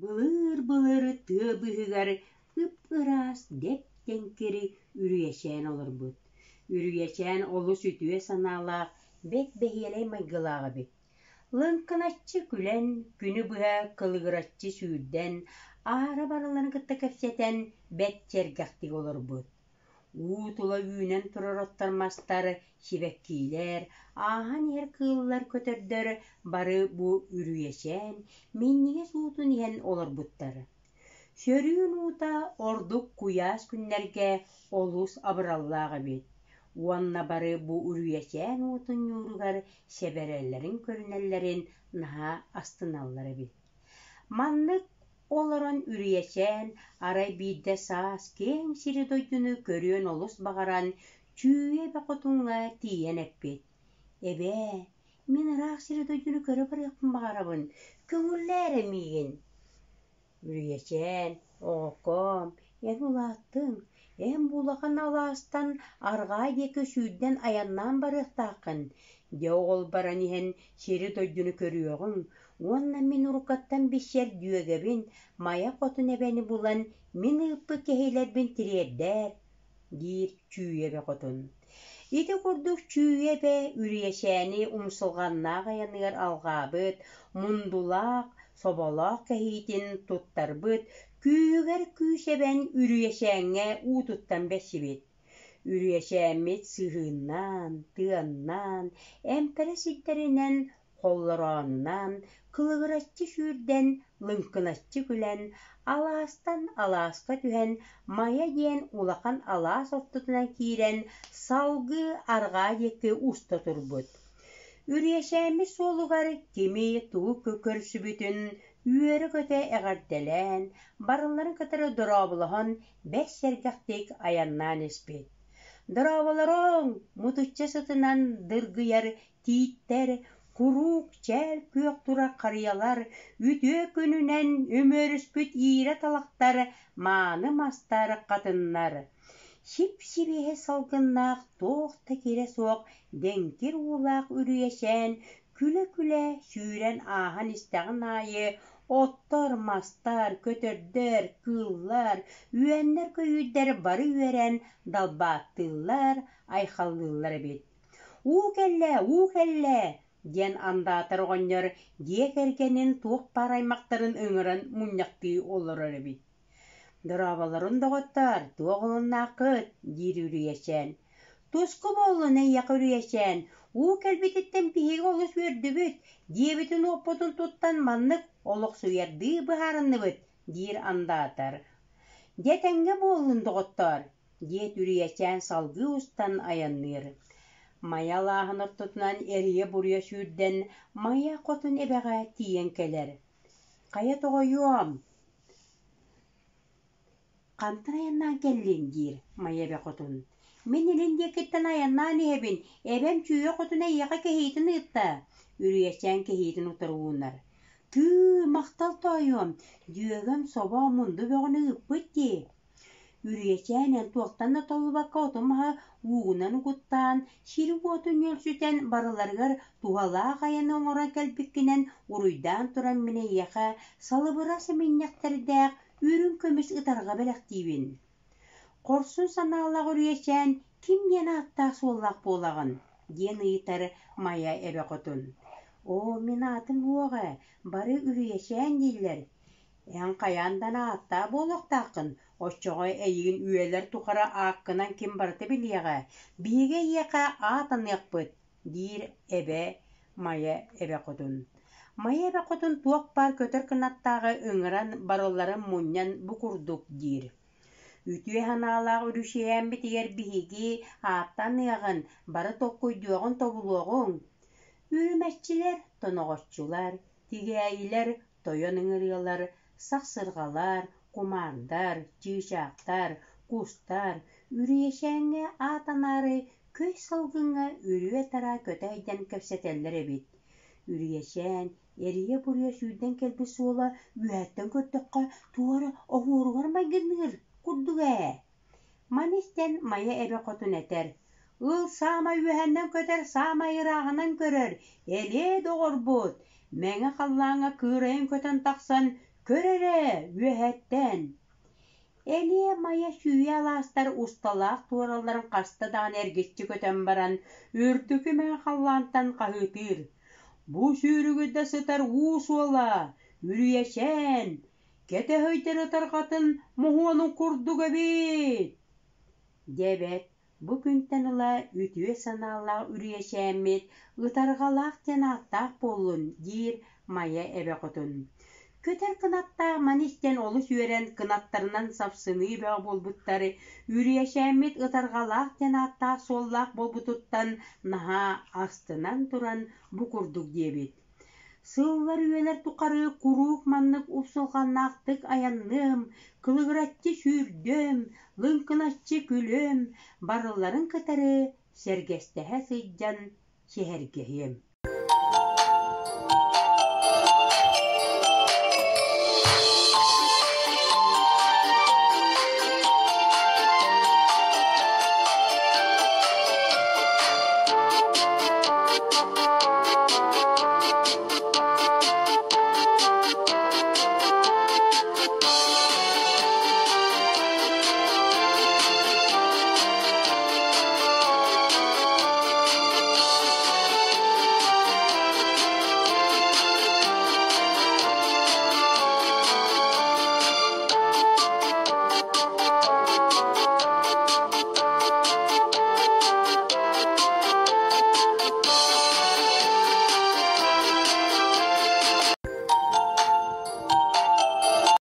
Былыыр-былыр тыа быыһыгар ып-ыраас дэп-дэҥкир Үрүйэчээн олорбут. Үрүйэчээн олус үтүө санаалаах, бэрт бэһиэлэй майгылаах эбит. Лыҥкыначчы күлэн, күнү быһа кылыгыраччы сүүрдэн, аара барыларын кытта кэпсэтэн бэрт сэргэхтик олорбут. Уу тула үүнэн турар оттор мастар, сибэккиилэр, ааһан иһэр кыыллар, көтөрдөр бары бу үрүйэчээн, минньигэс уутун иһэн олорбуттар. Сөрүүн уута ордук куйаас күннэргэ олус абыраллаах эбит уонна бары бу үрүйэчээн уутун ньууругар сэбэрэлэрин көрүнэллэрин наһаа астыналлар эбит. Маннык Олорон үрүйэчээн арай биирдэ саас киэҥ сири-дойдуну көрүөн олус баҕаран, Чүүйэ эбэ хотуҥҥа тиийэн эппит: «Эбээ, мин ыраах сири-дойдуну көрө барыахпын баҕарабын, көҥүллээ эрэ миигин» Үрүйэчээн, оҕокоом, эн улааттыҥ, эн бу улахан алаастан арҕаа диэки сүүрдэн айаннаан барыахтааххын. Дьэ ол баран иһэн сири-дойдуну көрүөҕүҥ уонна мин уруккаттан билсэр дьүөгэбин Майа Хотун эбэни булан мин ыыппыт кэһиилэрбин тириэрдээр, диир Чүүйэ эбэ хотун. Ити курдук Чүүйэ эбэ Үрүйэчээни умсулҕаннаах айаныгар алҕаабыт, мундулаах, соболоох кэһиитин туттарбыт, күүһүгэр күүс эбэн Үрүйэчээҥҥэ уутуттан бэрсибит. Үрүйэчээммит сыһыыннаан, тыаннаан, эмпэрэ сирдэринэн холлороонунан кылыгыраччы сүүрдэн, лыҥкыначчы күлэн, алаастан алааска түһэн, Майа диэн улахан алаас ортотунан киирэн, салгыы арҕаа диэки уста турбут. Үрүйэчээммит суолугар кими тугу көрсүбүтүн үөрэ-көтө эҕэрдэлээн, барыларын кытары дорооболоһон бэрт сэргэхтик айаннаан испит. Дорооболоруҥ, мутучча сытынан дыргыйар Тииттэр, куруук чээл күөх турар харыйалар, үтүө күнүнэн үмүөрүспүт иирэ талахтар, мааны мастар, хатыннар. Сип-сибиэһэй салгыннаах туох да кирэ суох дэҥкир уулаах үрүйэчээн күлэ-күлэ сүүрэн ааһан истэҕин аайы оттор, мастар, көтөрдөр, кыыллар, үөннэр-көйүүрдэр бары үөрэн далбааттыыллар, айхаллыыллар эбит. «Уу кэллэ, уу кэллэ!» диэн андаатар оҕонньор дьиэ кэргэнин туох баар аймахтарын ыҥыран мунньахтыы олорор эбит. «Дорооболорун, доҕоттоор, туох олуннааххыт?» диир Үрүйэчээн. «Туску буоллун эйиэхэ, Үрүйэчээн, уу кэлбититтэн биһиги олус үөрдүбүт, дьиэбитин-уоппутун туттан маннык олохсуйардыы быһаарынныбыт», диир андаатар. «Дьэ этэҥҥэ буоллун, доҕоттоор, диэт Үрүйэчээн салгыы устан айанныыр. Майа алааһын ортотунан эрийэ-буруйа сүүрдэн Майа хотун эбэҕэ тиийэн кэлэр. «Хайа тоҕойуом, хантан айаннаан кэллиҥ?» диир Майа эбэ хотун. «Мин илин диэкиттэн айаннаан иһэбин, эбэм Чүүйэ хотун эйиэхэ кэһиитин ыытта», Үрүйэчээн кэһиитин утары уунар. «Тыы, махтал тоойуом, дьүөгэм собо мунду бөҕөнү ыыппыт дии» Үрүйэчээн эн туохтан да толлубакка оту-маһы уугунан угуттаан, сири-уоту нүөлсүтэн барыларыгар туһалаах айаны оҥорон кэлбиккинэн уруйдаан туран мин эйиэхэ салыбырас эминньэхтэрдээх үрүҥ көмүс ытарҕа бэлэхтиибин. Хорсун санаалаах Үрүйэчээн ким диэн ааттаах-суоллаах буолаҕын? диэн ыйытар Майа эбэ хотун. Оо, мин аатым уоҕа ээ, бары Үрүйэчээн дииллэр Эн хайаан да ааттаах буолуохтааххын, оччоҕо эйигин үйэлэр тухары ааккынан ким барыта билиэҕэ, биһиги эйиэхэ аат аныахпыт, диир эбэ Майа эбэ хотун. Майа эбэ хотун туох баар көтөр кынаттааҕы ыҥыран барылларын мунньан бу курдук диир: Үтүө санаалаах үрүсүйээммитигэр биһиги ааттаныаҕын, бары толкуйдуоҕун тобулуоҕуҥ. Үрүмэччилэр, тоноҕоччулар, тигээйилэр тойон ыҥырыалар, сахсырҕалар, кумаардар, чыычаахтар, кустар үрүйэчээҥҥэ аат анаары көй салгыҥҥа үрүө-тараа көтө сылдьан кэпсэтэллэр эбит. Үрүйэчээн эрийэ-буруйа сүүрдэн кэлбит суола үөһэттэн көрдөххө туора оһуоругар майгынныыр курдук ээ. Маны истэн Майа эбэ хотун этэр: «Ыл саамай үөһэннэн көтөр, саамай ырааҕынан көрөр, элиэ доҕорбут, мэҥэ халлааҥҥа кыырайан көтөн тахсан Көр эрэ, үөһэттэн Элиэ-Майа Чүүйэ алаастар усталаах туоралларын хаста даҕаны эргиччи көтөн баран, үрдүкү мэҥэ халлаантан хаһыытыыр: «Бу сүүрүгүрдэ сытар уу суола, Үрүйэчээн, кэтэ сылдьар ытарҕатын моһуонун курдук эбит!» Дьэ эбээт, бу күнтэн ыла үтүө санаалаах Үрүйэчээммит Ытарҕалаах диэн ааттаах буоллун, диир Майа эбэ хотун. Көтөр кынаттаах маны истэн олус үөрэн кынаттарынан сапсыныы бөҕө буолбуттар, Үрүйэчээммит Ытарҕалаах диэн ааттаах суоллаах буолбутуттан наһаа астынан туран бу курдук диэбит: Сыллар-үйэлэр тухары куруук маннык умсулҕаннаахтык айанныам, кылыгыраччы сүүрдүөм, лыҥкыначчы күлүөм, барыларын кытары сэргэстэһэ сылдьан сэһэргэһиэм.